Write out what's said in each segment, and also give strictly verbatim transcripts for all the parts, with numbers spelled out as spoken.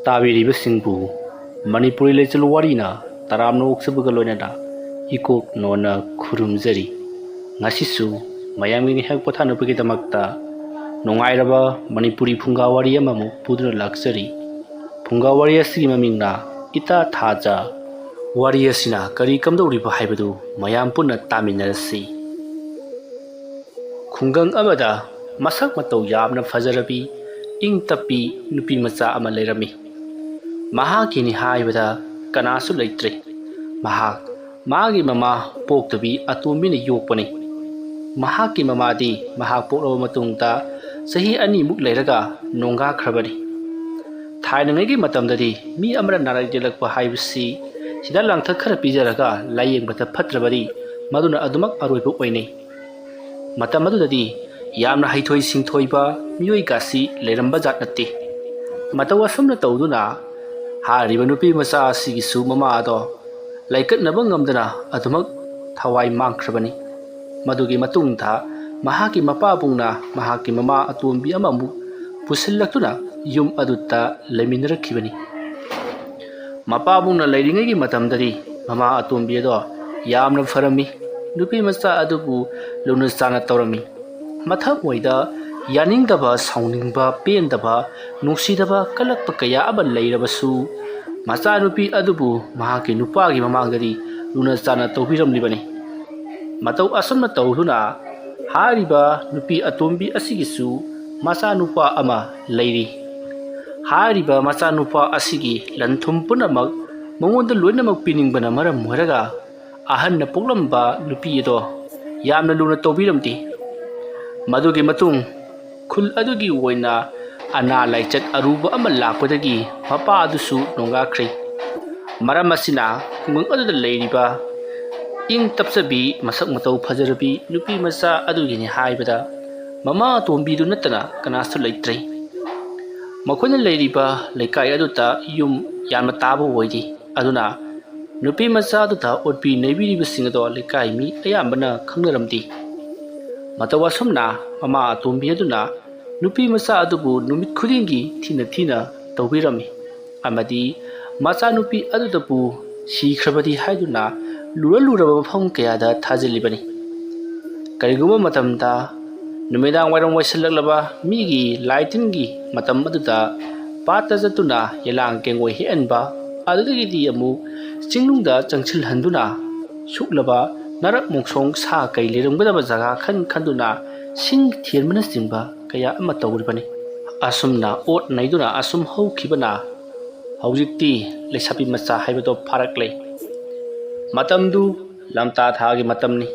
ꯇꯥꯕꯤꯔꯤꯕꯁꯤꯡꯕꯨ ꯃꯅꯤꯄꯨꯔꯤ ꯂꯩꯆꯜ ꯋꯥꯔꯤꯅ ꯇꯔꯥꯝꯅ ꯑꯣꯛꯆꯕꯒ ꯂꯣꯏꯅꯅ ꯏꯀꯣꯛ ꯅꯣꯟꯅ ꯈꯨꯔꯨꯝꯖꯔꯤ꯫ ꯉꯁꯤꯁꯨ ꯃꯌꯥꯝꯒꯤ ꯉꯥꯏꯍꯥꯛ ꯄꯣꯊꯥꯅꯕꯒꯤꯗꯃꯛꯇ ꯅꯨꯡꯉꯥꯏꯔꯕ ꯃꯅꯤꯄꯨꯔꯤ ꯐꯨꯡꯒꯥ ꯋꯥꯔꯤ ꯑꯃꯃꯨꯛ ꯄꯨꯗꯨꯅ ꯂꯥꯛꯆꯔꯤ꯫ ꯐꯨꯡꯒꯥ ꯋꯥꯔꯤ ꯑꯁꯤꯒꯤ ꯃꯃꯤꯡꯅ ꯏꯇꯥ ꯊꯥꯖ꯫ ꯋꯥꯔꯤ ꯑꯁꯤꯅ ꯀꯔꯤ ꯀꯝꯗꯧꯔꯤꯕ ꯍꯥꯏꯕꯗꯨ ꯃꯌꯥꯝ ꯄꯨꯟꯅ ꯇꯥꯃꯤꯟꯅꯔꯁꯤ꯫ ꯈꯨꯡꯒꯪ ꯑꯃꯗ ꯃꯁꯛ ꯃꯇꯧ ꯌꯥꯝꯅ ꯐꯖꯔꯕꯤ, ꯏꯪ ꯇꯞꯄꯤ ꯅꯨꯄꯤ ꯃꯆꯥ ꯑꯃ ꯂꯩꯔꯝꯃꯤ꯫ ꯃꯍꯥꯛꯀꯤꯅꯤ ꯍꯥꯏꯕꯗ ꯀꯅꯥꯁꯨ ꯂꯩꯇ꯭ꯔꯦ꯫ ꯃꯍꯥꯛ ꯃꯥꯒꯤ ꯃꯃꯥ ꯄꯣꯛꯇꯕꯤ ꯑꯇꯣꯝꯕꯤꯅ ꯌꯣꯛꯄꯅꯤ꯫ ꯃꯍꯥꯛꯀꯤ ꯃꯃꯥꯗꯤ ꯃꯍꯥꯛ ꯄꯣꯛꯂꯕ ꯃꯇꯨꯡꯗ ꯆꯍꯤ ꯑꯅꯤꯃꯨꯛ ꯂꯩꯔꯒ ꯅꯣꯡꯒꯥꯈ꯭ꯔꯕꯅꯤ꯫ ꯊꯥꯏꯅꯉꯩꯒꯤ ꯃꯇꯝꯗꯗꯤ ꯃꯤ ꯑꯃꯅ ꯅꯥꯔꯛ ꯌꯦꯛꯂꯛꯄ ꯍꯥꯏꯕꯁꯤ ꯍꯤꯗꯥꯛ ꯂꯥꯡꯊꯛ ꯈꯔ ꯄꯤꯖꯔꯒ ꯂꯥꯏꯌꯦꯡꯕꯗ ꯐꯠꯇ꯭ꯔꯕꯗꯤ ꯃꯗꯨꯅ ꯑꯗꯨꯃꯛ ꯑꯔꯣꯏꯕ ꯑꯣꯏꯅꯩ꯫ ꯃꯇꯝ ꯑꯗꯨꯗꯗꯤ ꯌꯥꯝꯅ ꯍꯩꯊꯣꯏ ꯁꯤꯡꯊꯣꯏꯕ ꯃꯤꯑꯣꯏ ꯀꯥꯁꯤ ꯂꯩꯔꯝꯕ ꯖꯥꯠ ꯅꯠꯇꯦ꯫ ꯃꯇꯧ ꯑꯁꯨꯝꯅ ꯇꯧꯗꯨꯅ ꯍꯥꯏꯔꯤꯕ ꯅꯨꯄꯤ ꯃꯆꯥ ꯑꯁꯤꯒꯤꯁꯨ ꯃꯃꯥ ꯑꯗꯣ ꯂꯩꯀꯠꯅꯕ ꯉꯝꯗꯅ ꯑꯗꯨꯃꯛ ꯊꯋꯥꯏ ꯃꯥꯡꯈ꯭ꯔꯕꯅꯤ꯫ ꯃꯗꯨꯒꯤ ꯃꯇꯨꯡꯗ ꯃꯍꯥꯛꯀꯤ ꯃꯄꯥꯕꯨꯡꯅ ꯃꯍꯥꯛꯀꯤ ꯃꯃꯥ ꯑꯇꯣꯝꯕꯤ ꯑꯃꯃꯨꯛ ꯄꯨꯁꯤꯜꯂꯛꯇꯨꯅ ꯌꯨꯝ ꯑꯗꯨꯗ ꯂꯩꯃꯤꯟꯅꯔꯛꯈꯤꯕꯅꯤ꯫ ꯃꯄꯥꯕꯨꯡꯅ ꯂꯩꯔꯤꯉꯩꯒꯤ ꯃꯇꯝꯗꯗꯤ ꯃꯃꯥ ꯑꯇꯣꯝꯕꯤ ꯑꯗꯣ ꯌꯥꯝꯅ ꯐꯔꯝꯃꯤ꯫ ꯅꯨꯄꯤ ꯃꯆꯥ ꯑꯗꯨꯕꯨ ꯂꯨꯅ ꯆꯥꯟꯅ ꯇꯧꯔꯝꯃꯤ꯫ ꯃꯊꯃꯣꯏꯗ ꯌꯥꯅꯤꯡꯗꯕ, ꯁꯥꯎꯅꯤꯡꯕ, ꯄꯦꯟꯗꯕ, ꯅꯨꯡꯁꯤꯗꯕ, ꯀꯜꯂꯛꯄ ꯀꯌꯥ ꯑꯃ ꯂꯩꯔꯕꯁꯨ, ꯃꯆꯥꯅꯨꯄꯤ ꯑꯗꯨꯕꯨ ꯃꯍꯥꯛꯀꯤ ꯅꯨꯄꯥꯒꯤ ꯃꯃꯥꯡꯗꯗꯤ ꯂꯨꯅ ꯆꯥꯟꯅ ꯇꯧꯕꯤꯔꯝꯂꯤꯕꯅꯤ꯫ ꯃꯇꯧ ꯑꯁꯨꯝꯅ ꯇꯧꯗꯨꯅ ꯍꯥꯏꯔꯤꯕ ꯅꯨꯄꯤ ꯑꯇꯣꯝꯕꯤ ꯑꯁꯤꯒꯤꯁꯨ ꯃꯆꯥꯅꯨꯄꯥ ꯑꯃ ꯂꯩꯔꯤ꯫ ꯍꯥꯏꯔꯤꯕ ꯃꯆꯥꯅꯨꯄꯥ ꯑꯁꯤꯒꯤ ꯂꯟ ꯊꯨꯝ ꯄꯨꯝꯅꯃꯛ ꯃꯉꯣꯟꯗ ꯂꯣꯏꯅꯃꯛ ꯄꯤꯅꯤꯡꯕꯅ ꯃꯔꯝ ꯑꯣꯏꯔꯒ ꯑꯍꯟꯅ ꯄꯣꯛꯂꯝꯕ ꯅꯨꯄꯤ ꯑꯗꯣ ꯌꯥꯝꯅ ꯂꯨꯅ ꯇꯧꯕꯤꯔꯝꯗꯦ꯫ ꯃꯗꯨꯒꯤ ꯃꯇꯨꯡ ꯈꯨꯜ ꯑꯗꯨꯒꯤ ꯑꯣꯏꯅ ꯑꯅꯥ ꯂꯥꯏꯆꯠ ꯑꯔꯨꯕ ꯑꯃ ꯂꯥꯛꯄꯗꯒꯤ ꯃꯄꯥ ꯑꯗꯨꯁꯨ ꯅꯣꯡꯒꯥꯈ꯭ꯔꯦ꯫ ꯃꯔꯝ ꯑꯁꯤꯅ ꯈꯨꯡꯒꯪ ꯑꯗꯨꯗ ꯂꯩꯔꯤꯕ ꯏꯪ ꯇꯞꯆꯕꯤ, ꯃꯁꯛ ꯃꯇꯧ ꯐꯖꯔꯕꯤ ꯅꯨꯄꯤ ꯃꯆꯥ ꯑꯗꯨꯒꯤꯅꯤ ꯍꯥꯏꯕꯗ ꯃꯃꯥ ꯑꯇꯣꯝꯕꯤꯗꯨ ꯅꯠꯇꯅ ꯀꯅꯥꯁꯨ ꯂꯩꯇ꯭ꯔꯦ꯫ ꯃꯈꯣꯏꯅ ꯂꯩꯔꯤꯕ ꯂꯩꯀꯥꯏ ꯑꯗꯨꯗ ꯌꯨꯝ ꯌꯥꯝꯅ ꯇꯥꯕ ꯑꯣꯏꯗꯦ꯫ ꯑꯗꯨꯅ ꯅꯨꯄꯤ ꯃꯆꯥ ꯑꯗꯨꯗ ꯑꯣꯠꯄꯤ ꯅꯩꯕꯤꯔꯤꯕꯁꯤꯡ ꯑꯗꯣ ꯂꯩꯀꯥꯏ ꯃꯤ ꯑꯌꯥꯝꯕꯅ ꯈꯪꯅꯔꯝꯗꯦ꯫ ꯃꯇꯧ ꯑꯁꯨꯝꯅ ꯃꯃꯥ ꯑꯇꯣꯝꯕꯤ ꯑꯗꯨꯅ ꯅꯨꯄꯤ ꯃꯆꯥ ꯑꯗꯨꯕꯨ ꯅꯨꯃꯤꯠ ꯈꯨꯗꯤꯡꯒꯤ ꯊꯤꯅ ꯊꯤꯅ ꯇꯧꯕꯤꯔꯝꯃꯤ꯫ ꯑꯃꯗꯤ ꯃꯆꯥꯅꯨꯄꯤ ꯑꯗꯨꯗꯕꯨ ꯁꯤꯈ꯭ꯔꯕꯗꯤ ꯍꯥꯏꯗꯨꯅ ꯂꯨꯔ ꯂꯨꯔꯕ ꯃꯐꯝ ꯀꯌꯥꯗ ꯊꯥꯖꯤꯜꯂꯤꯕꯅꯤ꯫ ꯀꯔꯤꯒꯨꯝꯕ ꯃꯇꯝꯗ ꯅꯨꯃꯤꯗꯥꯡ ꯋꯥꯏꯔꯝ ꯑꯣꯏꯁꯤꯜꯂꯛꯂꯕ ꯃꯤꯒꯤ ꯂꯥꯏ ꯇꯤꯟꯒꯤ ꯃꯇꯝ ꯑꯗꯨꯗ ꯄꯥꯠꯇ ꯆꯠꯇꯨꯅ ꯌꯦꯂꯥꯡ ꯀꯦꯡꯉꯣꯏ ꯍꯦꯛꯍꯟꯕ, ꯑꯗꯨꯗꯒꯤꯗꯤ ꯑꯃꯨꯛ ꯆꯤꯡꯅꯨꯡꯗ ꯆꯪꯁꯤꯜꯍꯟꯗꯨꯅ ꯁꯨꯛꯂꯕ ꯅꯔꯛ ꯃꯣꯡꯁꯣꯡ ꯁꯥ ꯀꯩ ꯂꯩꯔꯝꯒꯗꯕ ꯖꯒꯥ ꯈꯟ ꯈꯟꯗꯨꯅ ꯁꯤꯡ ꯊꯦꯟꯕꯅꯆꯤꯡꯕ ꯀꯌꯥ ꯑꯃ ꯇꯧꯔꯤꯕꯅꯤ꯫ ꯑꯁꯨꯝꯅ ꯑꯣꯠ ꯅꯩꯗꯨꯅ ꯑꯁꯨꯝ ꯍꯧꯈꯤꯕꯅ ꯍꯧꯖꯤꯛꯇꯤ ꯂꯩꯁꯥꯕꯤ ꯃꯆꯥ ꯍꯥꯏꯕꯗꯣ ꯐꯥꯔꯛꯂꯦ꯫ ꯃꯇꯝꯗꯨ ꯂꯝꯇꯥ ꯊꯥꯒꯤ ꯃꯇꯝꯅꯤ꯫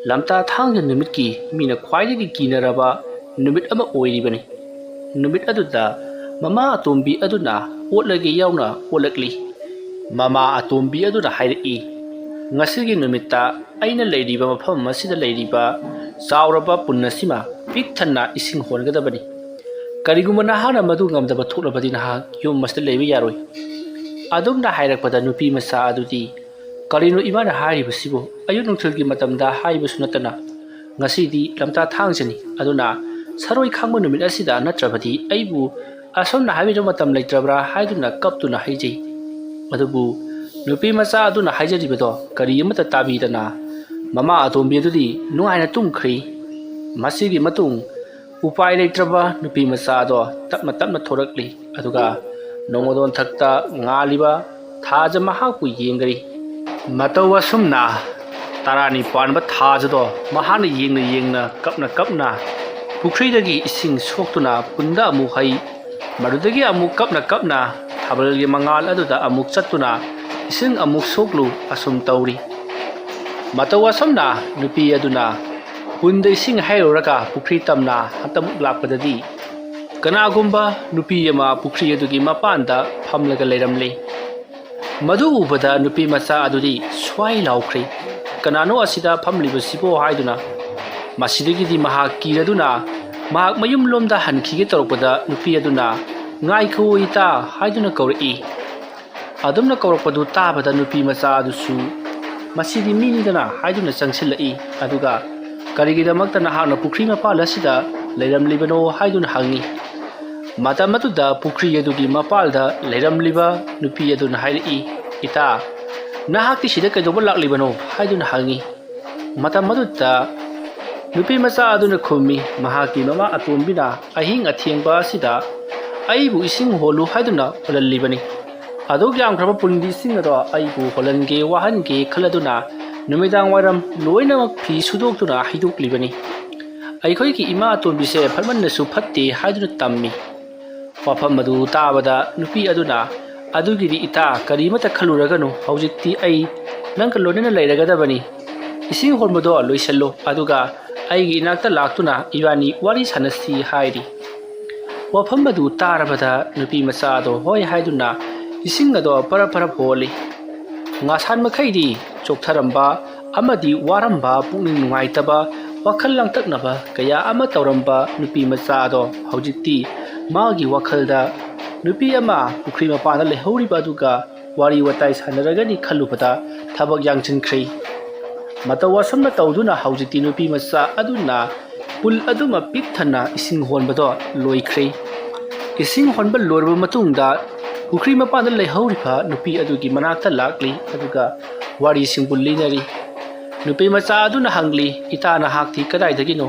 ꯂꯝꯇꯥ ꯊꯥꯡꯖ ꯅꯨꯃꯤꯠꯀꯤ ꯃꯤꯅ ꯈ꯭ꯋꯥꯏꯗꯒꯤ ꯀꯤꯅꯔꯕ ꯅꯨꯃꯤꯠ ꯑꯃ ꯑꯣꯏꯔꯤꯕꯅꯤ꯫ ꯅꯨꯃꯤꯠ ꯑꯗꯨꯗ ꯃꯃꯥ ꯑꯇꯣꯝꯕꯤ ꯑꯗꯨꯅ ꯑꯣꯠꯂꯒꯦ ꯌꯥꯎꯅ ꯑꯣꯠꯂꯛꯂꯤ꯫ ꯃꯃꯥ ꯑꯇꯣꯝꯕꯤ ꯑꯗꯨꯅ ꯍꯥꯏꯔꯛꯏ, "ꯉꯁꯤꯒꯤ ꯅꯨꯃꯤꯠꯇ ꯑꯩꯅ ꯂꯩꯔꯤꯕ ꯃꯐꯝ ꯑꯁꯤꯗ ꯂꯩꯔꯤꯕ ꯆꯥꯎꯔꯕ ꯄꯨꯟ ꯑꯁꯤꯃ ꯄꯤꯛ ꯊꯟꯅ ꯏꯁꯤꯡ ꯍꯣꯟꯒꯗꯕꯅꯤ꯫ ꯀꯔꯤꯒꯨꯝꯕ ꯅꯍꯥꯛꯅ ꯃꯗꯨ ꯉꯝꯗꯕ ꯊꯣꯛꯂꯕꯗꯤ ꯅꯍꯥꯛ ꯌꯨꯝ ꯑꯁꯤꯗ ꯂꯩꯕ ꯌꯥꯔꯣꯏ"꯫ ꯑꯗꯨꯝꯅ ꯍꯥꯏꯔꯛꯄꯗ ꯅꯨꯄꯤ ꯃꯆꯥ ꯑꯗꯨꯗꯤ, "ꯀꯔꯤꯅꯣ ꯏꯃꯥꯅ ꯍꯥꯏꯔꯤꯕꯁꯤꯕꯨ? ꯑꯌꯨꯛ ꯅꯨꯡꯊꯤꯜꯒꯤ ꯃꯇꯝꯗ ꯍꯥꯏꯕꯁꯨ ꯅꯠꯇꯅ ꯉꯁꯤꯗꯤ ꯂꯝꯇꯥ ꯊꯥꯡꯖꯅꯤ, ꯑꯗꯨꯅ ꯁꯔꯣꯏ ꯈꯥꯡꯕ ꯅꯨꯃꯤꯠ ꯑꯁꯤꯗ ꯅꯠꯇ꯭ꯔꯕꯗꯤ ꯑꯩꯕꯨ ꯑꯁꯣꯝꯅ ꯍꯥꯏꯕꯤꯔꯕ ꯃꯇꯝ ꯂꯩꯇ꯭ꯔꯕ꯭ꯔꯥ?" ꯍꯥꯏꯗꯨꯅ ꯀꯞꯇꯨꯅ ꯍꯥꯏꯖꯩ꯫ ꯑꯗꯨꯕꯨ ꯅꯨꯄꯤ ꯃꯆꯥ ꯑꯗꯨꯅ ꯍꯥꯏꯖꯔꯤꯕꯗꯣ ꯀꯔꯤ ꯑꯃꯠꯇ ꯇꯥꯕꯤꯗꯅ ꯃꯃꯥ ꯑꯇꯣꯝꯕꯤ ꯑꯗꯨꯗꯤ ꯅꯨꯡꯉꯥꯏꯅ ꯇꯨꯝꯈ꯭ꯔꯤ꯫ ꯃꯁꯤꯒꯤ ꯃꯇꯨꯡ ꯎꯄꯥꯏ ꯂꯩꯇ꯭ꯔꯕ ꯅꯨꯄꯤ ꯃꯆꯥ ꯑꯗꯣ ꯇꯞꯅ ꯇꯞꯅ ꯊꯣꯔꯛꯂꯤ꯫ ꯑꯗꯨꯒ ꯅꯣꯡꯃꯗꯣꯟꯊꯛꯇ ꯉꯥꯜꯂꯤꯕ ꯊꯥꯖ ꯃꯍꯥꯛꯄꯨ ꯌꯦꯡꯒꯔꯤ꯫ ꯃꯇꯧ ꯑꯁꯨꯝꯅ ꯇꯔꯥꯅꯤ ꯄꯥꯟꯕ ꯊꯥꯖꯗꯣ ꯃꯍꯥꯛꯅ ꯌꯦꯡꯅ ꯌꯦꯡꯅ ꯀꯞꯅ ꯀꯞꯅ ꯄꯨꯈ꯭ꯔꯤꯗꯒꯤ ꯏꯁꯤꯡ ꯁꯣꯛꯇꯨꯅ ꯄꯨꯟꯗ ꯑꯃꯨꯛ ꯍꯩ, ꯃꯗꯨꯗꯒꯤ ꯑꯃꯨꯛ ꯀꯞꯅ ꯀꯞꯅ ꯊꯥꯕꯜꯒꯤ ꯃꯉꯥꯜ ꯑꯗꯨꯗ ꯑꯃꯨꯛ ꯆꯠꯇꯨꯅ ꯏꯁꯤꯡ ꯑꯃꯨꯛ ꯁꯣꯛꯂꯨ ꯑꯁꯨꯝ ꯇꯧꯔꯤ꯫ ꯃꯇꯧ ꯑꯁꯨꯝꯅ ꯅꯨꯄꯤ ꯑꯗꯨꯅ ꯄꯨꯟꯗ ꯏꯁꯤꯡ ꯍꯩꯔꯨꯔꯒ ꯄꯨꯈ꯭ꯔꯤ ꯇꯝꯅ ꯍꯟꯇꯃꯨꯛ ꯂꯥꯛꯄꯗꯗꯤ ꯀꯅꯥꯒꯨꯝꯕ ꯅꯨꯄꯤ ꯑꯃ ꯄꯨꯈ꯭ꯔꯤ ꯑꯗꯨꯒꯤ ꯃꯄꯥꯟꯗ ꯐꯝꯂꯒ ꯂꯩꯔꯝꯂꯤ꯫ ꯃꯗꯨ ꯎꯕꯗ ꯅꯨꯄꯤ ꯃꯆꯥ ꯑꯗꯨꯗꯤ ꯁ꯭ꯋꯥꯏ ꯂꯥꯎꯈ꯭ꯔꯦ, "ꯀꯅꯥꯅꯣ ꯑꯁꯤꯗ ꯐꯝꯂꯤꯕꯁꯤꯕꯣ?" ꯍꯥꯏꯗꯨꯅ꯫ ꯃꯁꯤꯗꯒꯤꯗꯤ ꯃꯍꯥꯛ ꯀꯤꯔꯗꯨꯅ ꯃꯍꯥꯛ ꯃꯌꯨꯝꯂꯣꯝꯗ ꯍꯟꯈꯤꯒꯦ ꯇꯧꯔꯛꯄꯗ ꯅꯨꯄꯤ ꯑꯗꯨꯅ, "ꯉꯥꯏꯈꯣ ꯏꯇꯥ" ꯍꯥꯏꯗꯨꯅ ꯀꯧꯔꯛꯏ꯫ ꯑꯗꯨꯝꯅ ꯀꯧꯔꯛꯄꯗꯨ ꯇꯥꯕꯗ ꯅꯨꯄꯤ ꯃꯆꯥ ꯑꯗꯨꯁꯨ, "ꯃꯁꯤꯗꯤ ꯃꯤꯅꯤꯗꯅ" ꯍꯥꯏꯗꯨꯅ ꯆꯪꯁꯤꯜꯂꯛꯏ꯫ ꯑꯗꯨꯒ, "ꯀꯔꯤꯒꯤꯗꯃꯛꯇ ꯅꯍꯥꯛꯅ ꯄꯨꯈ꯭ꯔꯤ ꯃꯄꯥꯜ ꯑꯁꯤꯗ ꯂꯩꯔꯝꯂꯤꯕꯅꯣ?" ꯍꯥꯏꯗꯨꯅ ꯍꯪꯉꯤ꯫ ꯃꯇꯝ ꯑꯗꯨꯗ ꯄꯨꯈ꯭ꯔꯤ ꯑꯗꯨꯒꯤ ꯃꯄꯥꯜꯗ ꯂꯩꯔꯝꯂꯤꯕ ꯅꯨꯄꯤ ꯑꯗꯨꯅ ꯍꯥꯏꯔꯛꯏ, "ꯏꯇꯥ, ꯅꯍꯥꯛꯇꯤ ꯁꯤꯗ ꯀꯩꯗꯧꯕ ꯂꯥꯛꯂꯤꯕꯅꯣ?" ꯍꯥꯏꯗꯨꯅ ꯍꯪꯉꯤ꯫ ꯃꯇꯝ ꯑꯗꯨꯗ ꯅꯨꯄꯤ ꯃꯆꯥ ꯑꯗꯨꯅ ꯈꯨꯝꯃꯤ, ꯃꯍꯥꯛꯀꯤ ꯃꯃꯥ ꯑꯇꯣꯝꯕꯤꯅ ꯑꯍꯤꯡ ꯑꯊꯦꯡꯕ ꯑꯁꯤꯗ ꯑꯩꯕꯨ ꯏꯁꯤꯡ ꯍꯣꯜꯂꯨ ꯍꯥꯏꯗꯨꯅ ꯍꯣꯜꯍꯜꯂꯤꯕꯅꯤ꯫ ꯑꯗꯨꯛ ꯌꯥꯝꯈ꯭ꯔꯕ ꯄꯨꯟꯒꯤ ꯏꯁꯤꯡ ꯑꯗꯣ ꯑꯩꯕꯨ ꯍꯣꯜꯍꯟꯒꯦ ꯋꯥꯍꯟꯒꯦ ꯈꯜꯂꯗꯨꯅ ꯅꯨꯃꯤꯗꯥꯡ ꯋꯥꯏꯔꯝ ꯂꯣꯏꯅꯃꯛ ꯐꯤ ꯁꯨꯗꯣꯛꯇꯨꯅ ꯍꯩꯗꯣꯛꯂꯤꯕꯅꯤ꯫ ꯑꯩꯈꯣꯏꯒꯤ ꯏꯃꯥ ꯑꯇꯣꯝꯕꯤꯁꯦ ꯐꯠꯃꯟꯅꯁꯨ ꯐꯠꯇꯦ ꯍꯥꯏꯗꯨꯅ ꯇꯝꯃꯤ꯫ ꯋꯥꯐꯝ ꯑꯗꯨ ꯇꯥꯕꯗ ꯅꯨꯄꯤ ꯑꯗꯨꯅ, "ꯑꯗꯨꯒꯤꯗꯤ ꯏꯇꯥ, ꯀꯔꯤꯃꯠꯇ ꯈꯜꯂꯨꯔꯒꯅꯨ, ꯍꯧꯖꯤꯛꯇꯤ ꯑꯩ ꯅꯪꯒ ꯂꯣꯏꯅꯅ ꯂꯩꯔꯒꯗꯕꯅꯤ꯫ ꯏꯁꯤꯡ ꯍꯣꯟꯕꯗꯣ ꯂꯣꯏꯁꯤꯜꯂꯨ, ꯑꯗꯨꯒ ꯑꯩꯒꯤ ꯏꯅꯥꯛꯇ ꯂꯥꯛꯇꯨꯅ ꯏꯕꯥꯅꯤ ꯋꯥꯔꯤ ꯁꯥꯟꯅꯁꯤ" ꯍꯥꯏꯔꯤ꯫ ꯋꯥꯐꯝ ꯑꯗꯨ ꯇꯥꯔꯕꯗ ꯅꯨꯄꯤ ꯃꯆꯥ ꯑꯗꯣ ꯍꯣꯏ ꯍꯥꯏꯗꯨꯅ ꯏꯁꯤꯡ ꯑꯗꯣ ꯄꯔꯞ ꯄꯔꯞ ꯍꯣꯜꯂꯤ꯫ ꯉꯁꯥꯟ ꯃꯈꯩꯗꯤ ꯆꯣꯛꯊꯔꯝꯕ ꯑꯃꯗꯤ ꯋꯥꯔꯝꯕ, ꯄꯨꯛꯅꯤꯡ ꯅꯨꯡꯉꯥꯏꯇꯕ, ꯋꯥꯈꯜ ꯂꯥꯡꯇꯛꯅꯕ ꯀꯌꯥ ꯑꯃ ꯇꯧꯔꯝꯕ ꯅꯨꯄꯤ ꯃꯆꯥ ꯑꯗꯣ ꯍꯧꯖꯤꯛꯇꯤ ꯃꯥꯒꯤ ꯋꯥꯈꯜꯗ ꯅꯨꯄꯤ ꯑꯃ ꯄꯨꯈ꯭ꯔꯤ ꯃꯄꯥꯟꯗ ꯂꯩꯍꯧꯔꯤꯕ ꯑꯗꯨꯒ ꯋꯥꯔꯤ ꯋꯥꯇꯥꯏ ꯁꯥꯟꯅꯔꯒꯅꯤ ꯈꯜꯂꯨꯕꯗ ꯊꯕꯛ ꯌꯥꯡꯁꯤꯟꯈ꯭ꯔꯦ꯫ ꯃꯇꯧ ꯑꯁꯨꯝꯅ ꯇꯧꯗꯨꯅ ꯍꯧꯖꯤꯛꯇꯤ ꯅꯨꯄꯤ ꯃꯆꯥ ꯑꯗꯨꯅ ꯄꯨꯜ ꯑꯗꯨꯃ ꯄꯤꯛ ꯊꯟꯅ ꯏꯁꯤꯡ ꯍꯣꯟꯕꯗꯣ ꯂꯣꯏꯈ꯭ꯔꯦ꯫ ꯏꯁꯤꯡ ꯍꯣꯟꯕ ꯂꯣꯏꯔꯕ ꯃꯇꯨꯡꯗ ꯄꯨꯈ꯭ꯔꯤ ꯃꯄꯥꯟꯗ ꯂꯩꯍꯧꯔꯤꯕ ꯅꯨꯄꯤ ꯑꯗꯨꯒꯤ ꯃꯅꯥꯛꯇ ꯂꯥꯛꯂꯤ, ꯑꯗꯨꯒ ꯋꯥꯔꯤꯁꯤꯡꯕꯨ ꯂꯤꯅꯔꯤ꯫ ꯅꯨꯄꯤ ꯃꯆꯥ ꯑꯗꯨꯅ ꯍꯪꯂꯤ, "ꯏꯇꯥ, ꯅꯍꯥꯛꯇꯤ ꯀꯗꯥꯏꯗꯒꯤꯅꯣ?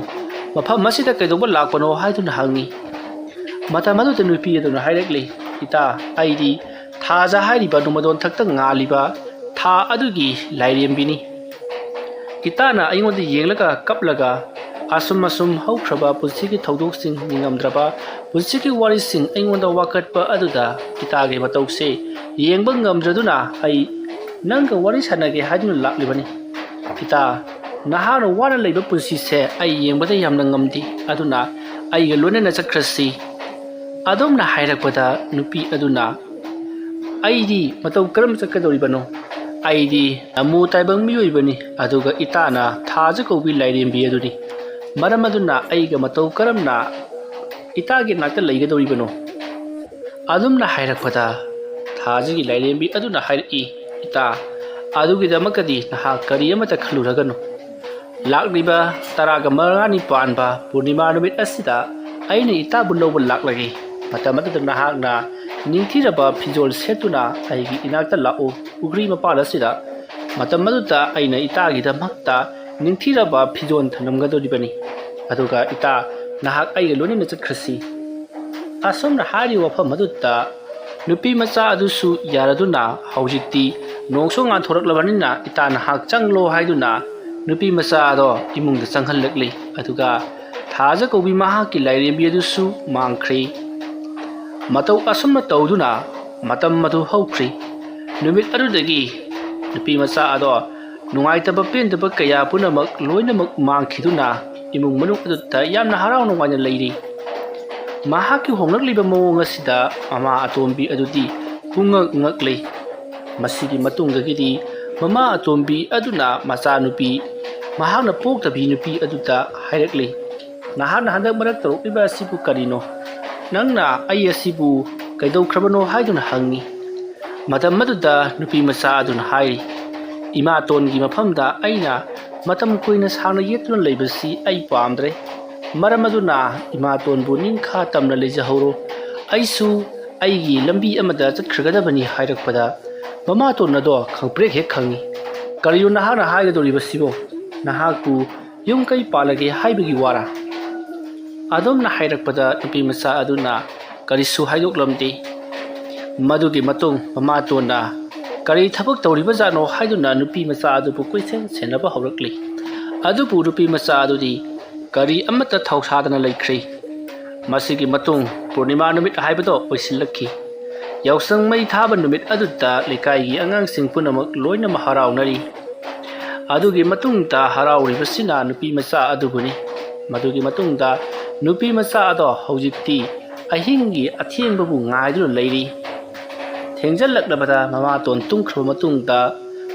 ꯃꯐꯝ ꯑꯁꯤꯗ ꯀꯩꯗꯧꯕ ꯂꯥꯛꯄꯅꯣ?" ꯍꯥꯏꯗꯨꯅ ꯍꯪꯉꯤ꯫ ꯃꯇꯝ ꯑꯗꯨꯗ ꯅꯨꯄꯤ ꯑꯗꯨꯅ ꯍꯥꯏꯔꯛꯂꯤ, "ꯏꯇꯥ, ꯑꯩꯗꯤ ꯊꯥꯖ ꯍꯥꯏꯔꯤꯕ ꯅꯣꯡꯃꯗꯣꯟ ꯊꯛꯇ ꯉꯥꯜꯂꯤꯕ ꯊꯥ ꯑꯗꯨꯒꯤ ꯂꯥꯏꯔꯦꯝꯕꯤꯅꯤ꯫ ꯏꯇꯥꯅ ꯑꯩꯉꯣꯟꯗ ꯌꯦꯡꯂꯒ ꯀꯞꯂꯒ ꯑꯁꯨꯝ ꯑꯁꯨꯝ ꯍꯧꯈ꯭ꯔꯕ ꯄꯨꯟꯁꯤꯒꯤ ꯊꯧꯗꯣꯛꯁꯤꯡ, ꯅꯤꯡꯉꯝꯗ꯭ꯔꯕ ꯄꯨꯟꯁꯤꯒꯤ ꯋꯥꯔꯤꯁꯤꯡ ꯑꯩꯉꯣꯟꯗ ꯋꯥꯀꯠꯄ ꯑꯗꯨꯗ ꯏꯇꯥꯒꯤ ꯃꯇꯧꯁꯦ ꯌꯦꯡꯕ ꯉꯝꯗ꯭ꯔꯗꯨꯅ ꯑꯩ ꯅꯪꯒ ꯋꯥꯔꯤ ꯁꯥꯟꯅꯒꯦ ꯍꯥꯏꯗꯨꯅ ꯂꯥꯛꯂꯤꯕꯅꯤ꯫ ꯏꯇꯥ, ꯅꯍꯥꯛꯅ ꯋꯥꯅ ꯂꯩꯕ ꯄꯨꯟꯁꯤꯁꯦ ꯑꯩ ꯌꯦꯡꯕꯗ ꯌꯥꯝꯅ ꯉꯝꯗꯦ, ꯑꯗꯨꯅ ꯑꯩꯒ ꯂꯣꯏꯅꯅ ꯆꯠꯈ꯭ꯔꯁꯤ꯫" ꯑꯗꯨꯝꯅ ꯍꯥꯏꯔꯛꯄꯗ ꯅꯨꯄꯤ ꯑꯗꯨꯅ, "ꯑꯩꯗꯤ ꯃꯇꯧ ꯀꯔꯝ ꯆꯠꯀꯗꯧꯔꯤꯕꯅꯣ? ꯑꯩꯗꯤ ꯅꯃꯣ ꯇꯥꯏꯕꯪ ꯃꯤꯑꯣꯏꯕꯅꯤ, ꯑꯗꯨꯒ ꯏꯇꯥꯅ ꯊꯥꯖ ꯀꯧꯕꯤ ꯂꯥꯏꯔꯦꯝꯕꯤ ꯑꯗꯨꯅꯤ꯫ ꯃꯔꯝ ꯑꯗꯨꯅ ꯑꯩꯒ ꯃꯇꯧ ꯀꯔꯝꯅ ꯏꯇꯥꯒꯤ ꯅꯥꯛꯇ ꯂꯩꯒꯗꯧꯔꯤꯕꯅꯣ?" ꯑꯗꯨꯝꯅ ꯍꯥꯏꯔꯛꯄꯗ ꯊꯥꯖꯒꯤ ꯂꯥꯏꯔꯦꯝꯕꯤ ꯑꯗꯨꯅ ꯍꯥꯏꯔꯛꯏ, "ꯏꯇꯥ, ꯑꯗꯨꯒꯤꯗꯃꯛꯇꯗꯤ ꯅꯍꯥꯛ ꯀꯔꯤ ꯑꯃꯠꯇ ꯈꯜꯂꯨꯔꯒꯅꯨ꯫ ꯂꯥꯛꯂꯤꯕ ꯇꯔꯥꯒ ꯃꯉꯥꯅꯤ ꯄꯥꯟꯕ ꯄꯨꯔꯅꯤꯃꯥ ꯅꯨꯃꯤꯠ ꯑꯁꯤꯗ ꯑꯩꯅ ꯏꯇꯥꯕꯨ ꯂꯧꯕ ꯂꯥꯛꯂꯒꯦ꯫ ꯃꯇꯝ ꯑꯗꯨꯗ ꯅꯍꯥꯛꯅ ꯅꯤꯡꯊꯤꯔꯕ ꯐꯤꯖꯣꯜ ꯁꯦꯠꯇꯨꯅ ꯑꯩꯒꯤ ꯏꯅꯥꯛꯇ ꯂꯥꯛꯎ, ꯄꯨꯈ꯭ꯔꯤ ꯃꯄꯥꯟ ꯑꯁꯤꯗ꯫ ꯃꯇꯝ ꯑꯗꯨꯗ ꯑꯩꯅ ꯏꯇꯥꯒꯤꯗꯃꯛꯇ ꯅꯤꯡꯊꯤꯔꯕ ꯐꯤꯖꯣꯜ ꯊꯝꯂꯝꯒꯗꯧꯔꯤꯕꯅꯤ꯫ ꯑꯗꯨꯒ ꯏꯇꯥ, ꯅꯍꯥꯛ ꯑꯩꯒ ꯂꯣꯏꯅꯅ ꯆꯠꯈ꯭ꯔꯁꯤ꯫ ꯑꯁꯨꯝꯅ ꯍꯥꯏꯔꯤꯕ ꯋꯥꯐꯝ ꯑꯗꯨꯗ ꯅꯨꯄꯤ ꯃꯆꯥ ꯑꯗꯨꯁꯨ ꯌꯥꯔꯗꯨꯅ ꯍꯧꯖꯤꯛꯇꯤ ꯅꯣꯡꯁꯨ ꯉꯥꯟꯊꯣꯔꯛꯂꯕꯅꯤꯅ ꯏꯇꯥ ꯅꯍꯥꯛ ꯆꯪꯂꯣ ꯍꯥꯏꯗꯨꯅ ꯅꯨꯄꯤ ꯃꯆꯥ ꯑꯗꯣ ꯏꯃꯨꯡꯗ ꯆꯪꯍꯜꯂꯛꯂꯤ꯫ ꯑꯗꯨꯒ ꯊꯥꯖ ꯀꯧꯕꯤ ꯃꯍꯥꯛꯀꯤ ꯂꯥꯏꯔꯦꯝꯕꯤ ꯑꯗꯨꯁꯨ ꯃꯥꯡꯈ꯭ꯔꯦ꯫ ꯃꯇꯧ ꯑꯁꯨꯝꯅ ꯇꯧꯗꯨꯅ ꯃꯇꯝ ꯑꯗꯨ ꯍꯧꯈ꯭ꯔꯤ꯫ ꯅꯨꯃꯤꯠ ꯑꯗꯨꯗꯒꯤ ꯅꯨꯄꯤ ꯃꯆꯥ ꯑꯗꯣ ꯅꯨꯡꯉꯥꯏꯇꯕ ꯄꯦꯟꯗꯕ ꯀꯌꯥ ꯄꯨꯝꯅꯃꯛ ꯂꯣꯏꯅꯃꯛ ꯃꯥꯡꯈꯤꯗꯨꯅ ꯏꯃꯨꯡ ꯃꯅꯨꯡ ꯑꯗꯨꯗ ꯌꯥꯝꯅ ꯍꯔꯥꯎ ꯅꯨꯡꯉꯥꯏꯅ ꯂꯩꯔꯤ꯫ ꯃꯍꯥꯛꯀꯤ ꯍꯣꯡꯂꯛꯂꯤꯕ ꯃꯑꯣꯡ ꯑꯁꯤꯗ ꯃꯃꯥ ꯑꯇꯣꯝꯕꯤ ꯑꯗꯨꯗꯤ ꯄꯨꯡꯉꯛ ꯉꯛꯂꯤ꯫ ꯃꯁꯤꯒꯤ ꯃꯇꯨꯡꯗꯒꯤꯗꯤ ꯃꯃꯥ ꯑꯇꯣꯝꯕꯤ ꯑꯗꯨꯅ ꯃꯆꯥꯅꯨꯄꯤ, ꯃꯍꯥꯛꯅ ꯄꯣꯛꯇꯕꯤ ꯅꯨꯄꯤ ꯑꯗꯨꯗ ꯍꯥꯏꯔꯛꯂꯤ, "ꯅꯍꯥꯛꯅ ꯍꯟꯗꯛ ꯃꯔꯛ ꯇꯧꯔꯛꯂꯤꯕ ꯑꯁꯤꯕꯨ ꯀꯔꯤꯅꯣ? ꯅꯪꯅ ꯑꯩ ꯑꯁꯤꯕꯨ ꯀꯩꯗꯧꯈ꯭ꯔꯕꯅꯣ?" ꯍꯥꯏꯗꯨꯅ ꯍꯪꯉꯤ꯫ ꯃꯇꯝ ꯑꯗꯨꯗ ꯅꯨꯄꯤ ꯃꯆꯥ ꯑꯗꯨꯅ ꯍꯥꯏꯔꯤ, "ꯏꯃꯥꯇꯣꯟꯒꯤ ꯃꯐꯝꯗ ꯑꯩꯅ ꯃꯇꯝ ꯀꯨꯏꯅ ꯁꯥꯡꯅ ꯌꯦꯠꯇꯨꯅ ꯂꯩꯕꯁꯤ ꯑꯩ ꯄꯥꯝꯗ꯭ꯔꯦ꯫ ꯃꯔꯝ ꯑꯗꯨꯅ ꯏꯃꯥꯇꯣꯟꯕꯨ ꯅꯤꯡꯈꯥ ꯇꯝꯅ ꯂꯩꯖꯍꯧꯔꯣ꯫ ꯑꯩꯁꯨ ꯑꯩꯒꯤ ꯂꯝꯕꯤ ꯑꯃꯗ ꯆꯠꯈ꯭ꯔꯒꯗꯕꯅꯤ" ꯍꯥꯏꯔꯛꯄꯗ ꯃꯃꯥꯇꯣꯟ ꯑꯗꯣ ꯈꯪꯄ꯭ꯔꯦꯛ ꯍꯦꯛ ꯈꯪꯉꯤ꯫ "ꯀꯔꯤꯅꯣ ꯅꯍꯥꯛꯅ ꯍꯥꯏꯒꯗꯧꯔꯤꯕꯁꯤꯕꯣ? ꯅꯍꯥꯛꯄꯨ ꯌꯨꯝ ꯀꯩ ꯄꯥꯜꯂꯒꯦ ꯍꯥꯏꯕꯒꯤ ꯋꯥꯔꯥ?" ꯑꯗꯨꯝꯅ ꯍꯥꯏꯔꯛꯄꯗ ꯅꯨꯄꯤ ꯃꯆꯥ ꯑꯗꯨꯅ ꯀꯔꯤꯁꯨ ꯍꯥꯏꯗꯣꯛꯂꯝꯗꯦ꯫ ꯃꯗꯨꯒꯤ ꯃꯇꯨꯡ ꯃꯃꯥꯇꯣꯟꯅ ꯀꯔꯤ ꯊꯕꯛ ꯇꯧꯔꯤꯕꯖꯥꯠꯅꯣ ꯍꯥꯏꯗꯨꯅ ꯅꯨꯄꯤ ꯃꯆꯥ ꯑꯗꯨꯕꯨ ꯀꯣꯏꯁꯦꯟ ꯁꯦꯟꯅꯕ ꯍꯧꯔꯛꯂꯤ꯫ ꯑꯗꯨꯕꯨ ꯅꯨꯄꯤ ꯃꯆꯥ ꯑꯗꯨꯗꯤ ꯀꯔꯤ ꯑꯃꯠꯇ ꯊꯧꯁꯥꯗꯅ ꯂꯩꯈ꯭ꯔꯦ꯫ ꯃꯁꯤꯒꯤ ꯃꯇꯨꯡ ꯄꯨꯔꯅꯤꯃꯥ ꯅꯨꯃꯤꯠ ꯍꯥꯏꯕꯗꯣ ꯑꯣꯏꯁꯤꯜꯂꯛꯈꯤ꯫ ꯌꯥꯎꯁꯪ ꯃꯩ ꯊꯥꯕ ꯅꯨꯃꯤꯠ ꯑꯗꯨꯗ ꯂꯩꯀꯥꯏꯒꯤ ꯑꯉꯥꯡꯁꯤꯡ ꯄꯨꯝꯅꯃꯛ ꯂꯣꯏꯅꯃꯛ ꯍꯔꯥꯎꯅꯔꯤ꯫ ꯑꯗꯨꯒꯤ ꯃꯇꯨꯡꯗ ꯍꯔꯥꯎꯔꯤꯕꯁꯤꯅ ꯅꯨꯄꯤ ꯃꯆꯥ ꯑꯗꯨꯕꯨꯅꯤ꯫ ꯃꯗꯨꯒꯤ ꯃꯇꯨꯡꯗ ꯅꯨꯄꯤ ꯃꯆꯥ ꯑꯗꯣ ꯍꯧꯖꯤꯛꯇꯤ ꯑꯍꯤꯡꯒꯤ ꯑꯊꯦꯡꯕꯕꯨ ꯉꯥꯏꯗꯨꯅ ꯂꯩꯔꯤ꯫ ꯊꯦꯡꯖꯤꯜꯂꯛꯂꯕꯗ ꯃꯃꯥꯇꯣꯟ ꯇꯨꯝꯈ꯭ꯔꯕ ꯃꯇꯨꯡꯗ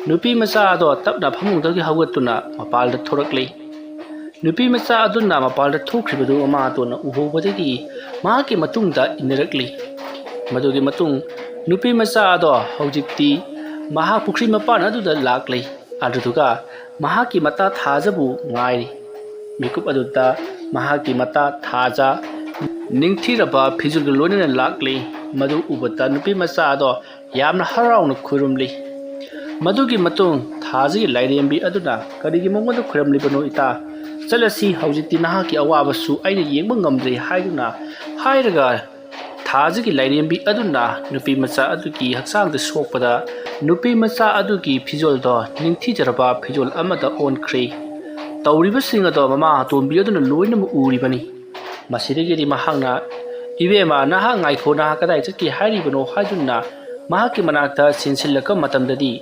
ꯅꯨꯄꯤ ꯃꯆꯥ ꯑꯗꯣ ꯇꯞꯅ ꯐꯃꯨꯡꯗꯒꯤ ꯍꯧꯒꯠꯇꯨꯅ ꯃꯄꯥꯜꯗ ꯊꯣꯔꯛꯂꯤ꯫ ꯅꯨꯄꯤ ꯃꯆꯥ ꯑꯗꯨꯅ ꯃꯄꯥꯜꯗ ꯊꯣꯛꯈ꯭ꯔꯤꯕꯗꯨ ꯃꯃꯥꯇꯣꯟꯅ ꯎꯍꯧꯕꯗꯒꯤ ꯃꯍꯥꯛꯀꯤ ꯃꯇꯨꯡꯗ ꯏꯟꯅꯔꯛꯂꯤ꯫ ꯃꯗꯨꯒꯤ ꯃꯇꯨꯡ ꯅꯨꯄꯤ ꯃꯆꯥ ꯑꯗꯣ ꯍꯧꯖꯤꯛꯇꯤ ꯃꯍꯥꯛ ꯄꯨꯈ꯭ꯔꯤ ꯃꯄꯥꯟ ꯑꯗꯨꯗ ꯂꯥꯛꯂꯤ꯫ ꯑꯗꯨꯗꯨꯒ ꯃꯍꯥꯛꯀꯤ ꯃꯇꯥ ꯊꯥꯖꯕꯨ ꯉꯥꯏꯔꯤ꯫ ꯃꯤꯀꯨꯞ ꯑꯗꯨꯗ ꯃꯍꯥꯛꯀꯤ ꯃꯇꯥ ꯊꯥꯖ ꯅꯤꯡꯊꯤꯔꯕ ꯐꯤꯖꯣꯜꯒ ꯂꯣꯏꯅꯅ ꯂꯥꯛꯂꯤ꯫ ꯃꯗꯨ ꯎꯕꯗ ꯅꯨꯄꯤ ꯃꯆꯥ ꯑꯗꯣ ꯌꯥꯝꯅ ꯍꯔꯥꯎꯅ ꯈꯨꯔꯨꯝꯂꯤ꯫ ꯃꯗꯨꯒꯤ ꯃꯇꯨꯡ ꯊꯥꯖꯒꯤ ꯂꯥꯏꯔꯦꯝꯕꯤ ꯑꯗꯨꯅ, "ꯀꯔꯤꯒꯤ ꯃꯉꯣꯟꯗ ꯈꯨꯔꯨꯝꯂꯤꯕꯅꯣ, ꯏꯇꯥ? ꯆꯠꯂꯁꯤ, ꯍꯧꯖꯤꯛꯇꯤ ꯅꯍꯥꯛꯀꯤ ꯑꯋꯥꯕꯁꯨ ꯑꯩꯅ ꯌꯦꯡꯕ ꯉꯝꯗ꯭ꯔꯦ" ꯍꯥꯏꯗꯨꯅ ꯍꯥꯏꯔꯒ, ꯊꯥꯖꯒꯤ ꯂꯥꯏꯔꯦꯝꯕꯤ ꯑꯗꯨꯅ ꯅꯨꯄꯤ ꯃꯆꯥ ꯑꯗꯨꯒꯤ ꯍꯛꯆꯥꯡꯗ ꯁꯣꯛꯄꯗ, ꯅꯨꯄꯤ ꯃꯆꯥ ꯑꯗꯨꯒꯤ ꯐꯤꯖꯣꯜꯗꯣ ꯅꯤꯡꯊꯤꯖꯔꯕ ꯐꯤꯖꯣꯜ ꯑꯃꯗ ꯑꯣꯟꯈ꯭ꯔꯦ꯫ ꯇꯧꯔꯤꯕꯁꯤꯡ ꯑꯗꯣ ꯃꯃꯥ ꯑꯇꯣꯝꯕꯤ ꯑꯗꯨꯅ ꯂꯣꯏꯅꯃꯛ ꯎꯔꯤꯕꯅꯤ꯫ ꯃꯁꯤꯗꯒꯤꯗꯤ ꯃꯍꯥꯛꯅ, "ꯏꯕꯦꯝꯃ, ꯅꯍꯥꯛ ꯉꯥꯏꯈꯣ, ꯅꯍꯥꯛ ꯀꯗꯥꯏ ꯆꯠꯀꯦ ꯍꯥꯏꯔꯤꯕꯅꯣ?" ꯍꯥꯏꯗꯨꯅ ꯃꯍꯥꯛꯀꯤ ꯃꯅꯥꯛꯇ ꯆꯦꯟꯁꯤꯜꯂꯛꯄ ꯃꯇꯝꯗꯗꯤ,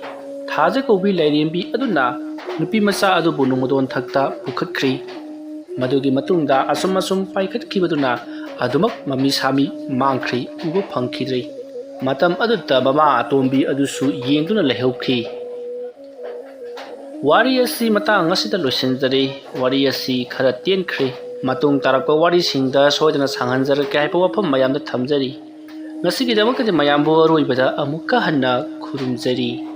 ꯊꯥꯖ ꯀꯧꯕꯤ ꯂꯥꯏꯔꯦꯝꯕꯤ ꯑꯗꯨꯅ ꯅꯨꯄꯤ ꯃꯆꯥ ꯑꯗꯨꯕꯨ ꯅꯣꯡꯃꯗꯣꯟ ꯊꯛꯇ ꯄꯨꯈꯠꯈ꯭ꯔꯤ꯫ ꯃꯗꯨꯒꯤ ꯃꯇꯨꯡꯗ ꯑꯁꯨꯝ ꯑꯁꯨꯝ ꯄꯥꯏꯈꯠꯈꯤꯕꯗꯨꯅ ꯑꯗꯨꯃꯛ ꯃꯃꯤ ꯁꯥꯃꯤ ꯃꯥꯡꯈ꯭ꯔꯤ, ꯎꯕ ꯐꯪꯈꯤꯗ꯭ꯔꯦ꯫ ꯃꯇꯝ ꯑꯗꯨꯗ ꯃꯃꯥ ꯑꯇꯣꯝꯕꯤ ꯑꯗꯨꯁꯨ ꯌꯦꯡꯗꯨꯅ ꯂꯩꯍꯧꯈꯤ꯫ ꯋꯥꯔꯤ ꯑꯁꯤ ꯃꯇꯥꯡ ꯑꯁꯤꯗ ꯂꯣꯏꯁꯤꯟꯖꯔꯦ꯫ ꯋꯥꯔꯤ ꯑꯁꯤ ꯈꯔ ꯇꯦꯟꯈ꯭ꯔꯦ꯫ ꯃꯇꯨꯡ ꯇꯥꯔꯛꯄ ꯋꯥꯔꯤꯁꯤꯡꯗ ꯁꯣꯏꯗꯅ ꯁꯥꯡꯍꯟꯖꯔꯛꯀꯦ ꯍꯥꯏꯕ ꯋꯥꯐꯝ ꯃꯌꯥꯝꯗ ꯊꯝꯖꯔꯤ꯫ ꯉꯁꯤꯒꯤꯗꯃꯛꯇꯗꯤ ꯃꯌꯥꯝꯕꯨ ꯑꯔꯣꯏꯕꯗ ꯑꯃꯨꯛꯀ ꯍꯟꯅ ꯈꯨꯔꯨꯝꯖꯔꯤ꯫